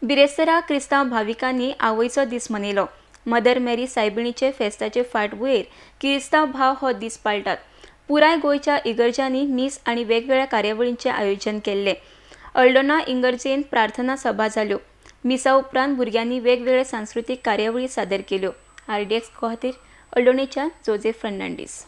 बिरेस्तारा क्रिस्तांव भाविकांनी आवयचो दीस मनयलो. मदर मेरी सायबिणीचे फेस्ताचे फाटभुंयेर क्रिस्तांव भाव हो दीस पाळटात. पुराय गोंयच्या इगर्जांनी मीस आनी वेगवेगळ्या कार्यावळींचें आयोजन केल्लें. अल्डोना इगर्जेन प्रार्थना सभा जाल्यो. मिसा उपरांत भुरग्यांनी वेगवेगळे सांस्कृतीक कार्यावळी सादर केल्यो. आरडीएक्स खातीर अल्डोनेच्या जोजेफ फर्नांडीस.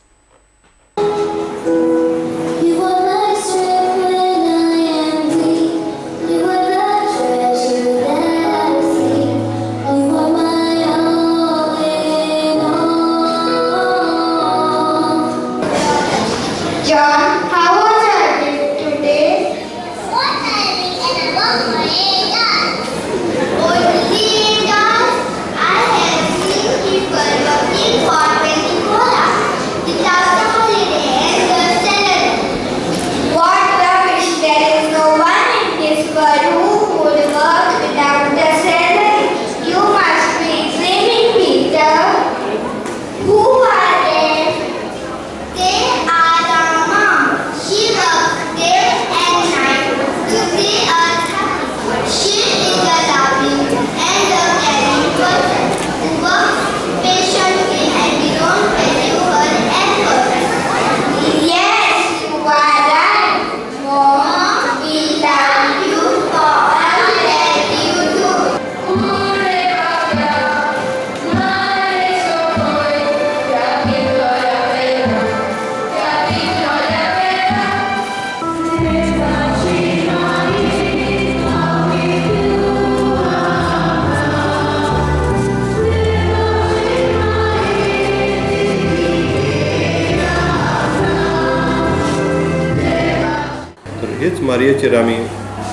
हेच मारयेचेर आमी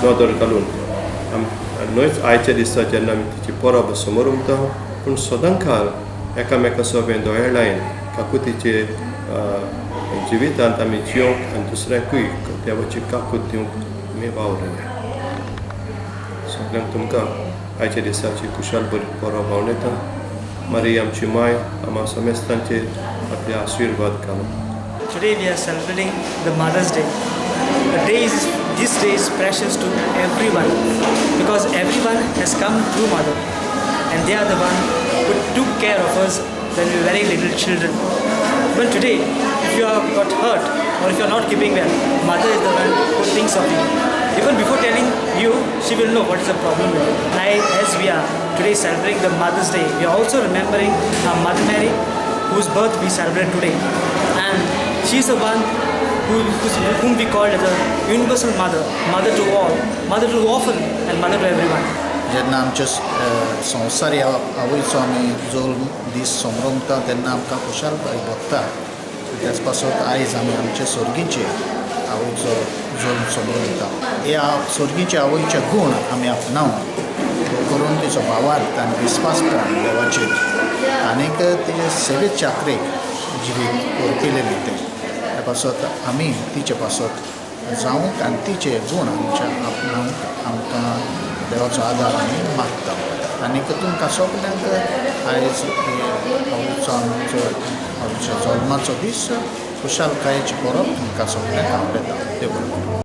नदर घालून न्हयच आयच्या दिसा जेन्ना आमी तिची परब समोर उरता, पूण सदांकाळ एकामेका सोबें दोळ्यान काकुतीचे जिवितांत आमी जियोंक आनी दुसऱ्यांकूय देवाची काकूत दिवंक आमी वावरुया. सगल्यांक तुमकां आयच्या दिसाची खुशाल बरी परब भावनेता. मारी आमची माय आमा समेस्तांचेर आपले आशिर्वाद घालूं. Today we are celebrating the Mother's Day. This day is precious to everyone because everyone has come through mother, and they are the one who took care of us when we were very little children. Even today, if you have got hurt or if you are not keeping well, mother is the one who thinks of you. Even before telling you, she will know what is the problem with you. And as we are today celebrating the Mother's Day, we are also remembering our Mother Mary, whose birth we celebrate today. And she is the one whom we call as a universal mother, mother to all, mother to orphan and mother to everyone. जेन्ना आमचे संवसार ह्या आवयचो आमी जोल्म दीस समरमता तेन्ना आमकां खुशालकाय भोगता. त्याच पासत आयज आमी आमचे सर्गीचे आवयचो जोल्म समरमता. ह्या सर्गीचे आवयचे गूण आमी आपणावन करून तिचो भावार्थ आनी विस्वासपण देवाचेर आनीक तिचे सेवेत चाकरेक जिवीत ओळखिलेलें तें त्या पासत आमी तिचे पासत जावंक आनी तिचे गूण आमच्या आपणावंक आमकां देवाचो आदार आमी मागता. आनीक तुमकां सगल्यांक आयज आवयचो आमचो आमच्या जल्माचो दीस खुशालकायेची परब तुमकां सगल्यांक आपयता. देव बरें करूं.